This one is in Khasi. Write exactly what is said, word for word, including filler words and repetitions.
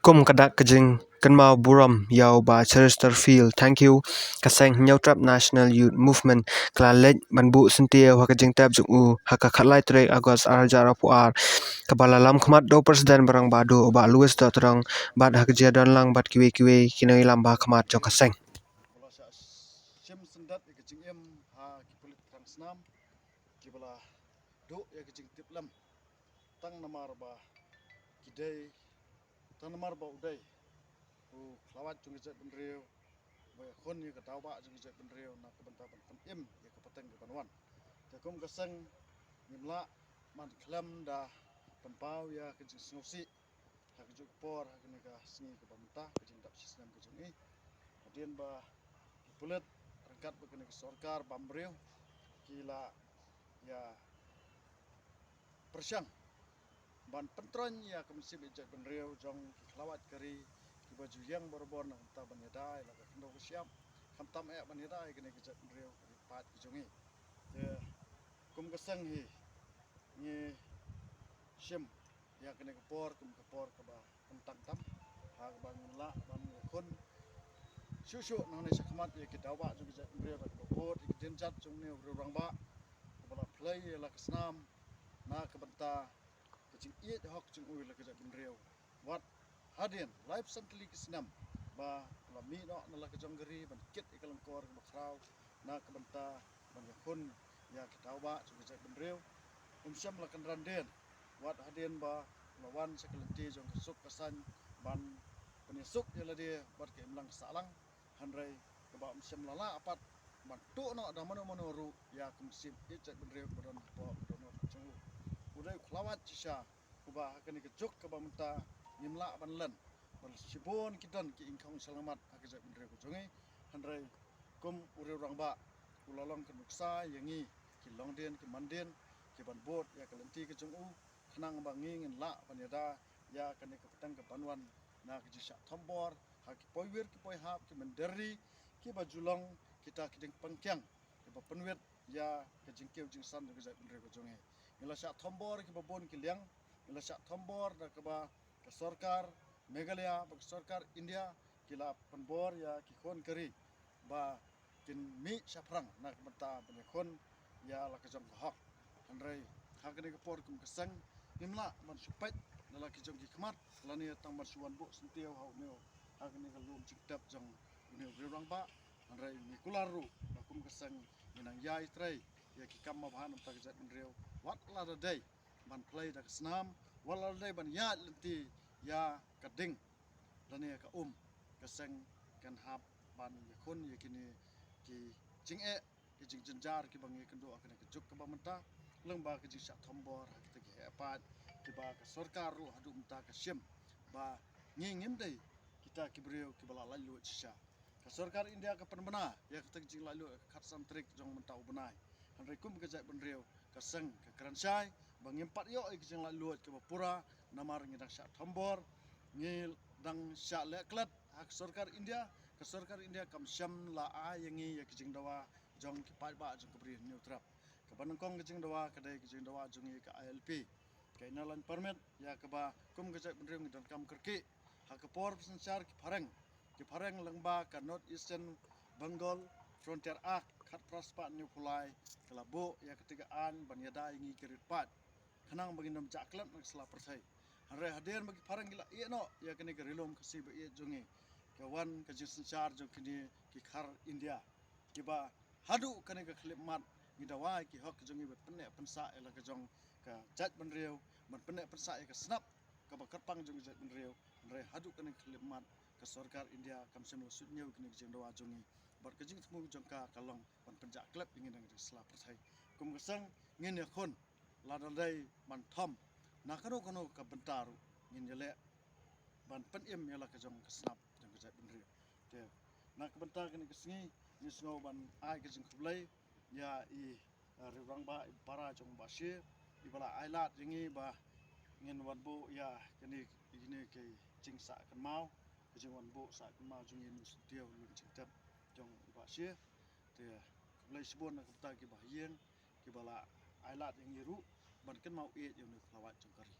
Kum ka dak ka jingkynmaw burom ïa u Bah Cheristerfield Thangkhiew, ka seng Hynñiewtrep National Youth Movement ka la leit ban buh syntiew ha ka jingtep jong u ha ka khatlai tarik August ar hajar arphew ar, kaba la lam khmat da u President ba rangbah duh u Bah Louis Dohtdong bad ha ka jingdon lang bad kiwei kiwei ki nongïalam ba khmat jong ka seng. Ba la shah shim syndet ïa ka jingim ha ki pulit thrang snam kiba la duh ïa ka jingtip lem tang namar ba ki dei, tang namar ba u dei u khlawait jong ka jaitbynriew, ba ïakhun ïa ka daw bah jong ka jaitbynriew na ka bynta ban pynim ïa ka pateng kaban wan. Te kum ka seng ngim lah ban khlem da pynpaw ïa ka jingsngewsih ha kajuh ka por ha kane ka sngi kaba mynta, ka jingdap shisnem ka jong i. Hadien ba ki pulit ryngkat bad kane ka sorkar bam briew ki la ïa pyrshang ban pyntroiñ ïa ka mynsiem ïeit jaitbynriew jong ki khlawait ka ri kiba ju ïeng barabor na ka bynta ban ïada ïa la ka khyndew ka shyiap, khamtam eh ban ïada ïa kane ka jaitbynriew ka ri paid ka jong i. Te kum ka seng hi ngi shim ïa kane ka por kum ka por kaba kyntang tam, ha kaba ngin lah ban ïakhun shuh shuh nangne shakhmat ïa ki daw bah jong ka jaitbynriew, da kaba bud ïa ki dienjat jong une u briew rangbah kaba la plie ïa la ka snam na ka bynta ka jingïeit hok jong u ïa la ka jaitbynriew. Wat hadien laiphew san tylli ki snem ba la mih noh na la ka jong ka ri ban kit ïa ka lyngkor kaba khraw na ka bynta ban ïakhun ïa ki daw bah jong ka jaitbynriew. Um shym la kynran dien wat hadien ba la wan sha ka lynti jong ka suk ka saiñ ban pynïasuk ïa lade bad ka imlang ka sahlang, hynrei kaba um shym la lah pat ban tuh noh da mano mano ruh ïa ka mynsiem ïeit jaitbynriew ba don hapoh ka dohnud jong u. U dei u khlawait shisha uba ha kane ka juk kaba mynta ngim lah ban len ba shibun ki don ki ingkhong shyllangmat ha ka jaitbynriew ka jong i, hynrei kum u briew rangbah u la long ka nuksa ïa ngi ki longdien ki mandien kiban bud ïa ka lynti ka jong u, khnang ba ngi ngin lah ban ïada ïa kane ka pateng kaban wan na ka jingshah thombor ha ki poiwir ki poihap ki mynder ri kiba ju long kita ki diengpangkiang kiba pynwit ïa ka jingkiew jingsan jong ka jaitbynriew ka jong i. Ngi la shah thombor kiba bun ki liang, ngi la shah thombor da kaba ka sorkar Meghalaya bad ka sorkar India ki la pynbor ïa ki khun ka ri ba kin mih shaphrang na ka bynta ban ïakhun ïa la ka jong ka hok. Hynrei ha kane ka por kum ka seng ngim lah ban shu peit na la ki jong ki khmat lane tang ban shu wan buh syntiew ha une u, ha kane ka lum jingtep jong une u briew rangbah. Hynrei ngi kular ruh ba kum ka seng ngi nang ïai trei ïa ki kam ba bha na ka bynta ka jaitbynriew, wat la da dei ban plie da ka snam, wat la da dei ban ïaid lynti ïa ka ding lane ïa ka um, ka seng kan hap ban ïakhun ïa kine ki jingeh, ki jingjynjar kiba ngi kynduh ha kane ka juk kaba mynta, lyngba ka jingshah thombor ha kita ki heh paid kiba ka sorkar ruh haduh mynta ka shim ba ngi ngim dei kita ki briew kiba la laitluid shisha. Ka sorkar India ka pynbna ïa kata ka jinglaitluid ha ka khatsan tarik jong mynta u bnai. Hynrei kum ka jaitbynriew ka seng ka kren shai ba ngim pat ïoh ïa ka jinglaitluid kaba pura namar ngi dang shah thombor, ngi dang shah leh klet ha ka sorkar India. Ka sorkar India kam shym la ai ïa ngi ïa ka jingdawa jong ki paidbah jong ka Bri Hynñiewtrep. Kaba nyngkong ka jingdawa ka dei ka jingdawa jong ngi ka I L P, ka Inner Line Permit, ïa kaba kum ka jaitbynriew ngi donkam kyrkieh. Ha ka por ba synshar ki phareng, ki phareng lyngba ka North Eastern Bengal Frontier Act khatphra spah hynñiewphew lai ka la buh ïa kata ka aiñ ban ïada ïa ngi ki rit paid khnang ba ngin ym jah klet na ka sla pyrthei. Hynrei hadien ba ki phareng ki la ïeh noh ïa kane ka Ri Lum Khasi ba ïeit jong ngi, ka wan ka jingsynshar jong kine ki khar India kiba haduh kane ka khyllipmat ngi dawa ïa ki hok jong ngi ban pynneh pynsah ïa la ka jong ka jaitbynriew, ban pynneh pynsah ïa ka snap kaba kyrpang jong ka jaitbynriew. Hynrei haduh kane ka khyllipmat ka sorkar India kam shym la suidñiew ïa kine ki jingdawa jong ngi, bad ka jingthmu jong ka ka long ban pynjah klet ïa ngi na ka sla pyrthei. Kum ka seng ngin ïakhun lada dei ban thom na kano kano ka bynta ruh ngin ïaleh ban pynim ïa la ka jong ka snap jong ka jaitbynriew. Te na ka bynta kane ka sngi ngi sngew ban ai ka jingkhublei ïa i, eh, Riewrangbah, i para jong Bah Shie, iba la ailad ïa ngi ba ngin wan buh ïa kane, kine ki jingsah kynmaw, ka jingwan buh sah kynmaw jong ngi na u syntiew lum jingtep jong i Bah Shie. Te khublei shibun na ka bynta kiba ha ïing kiba la ailad ïa ngi ruh ban kynmaw ïeit ïa une u khlawait jong ka ri.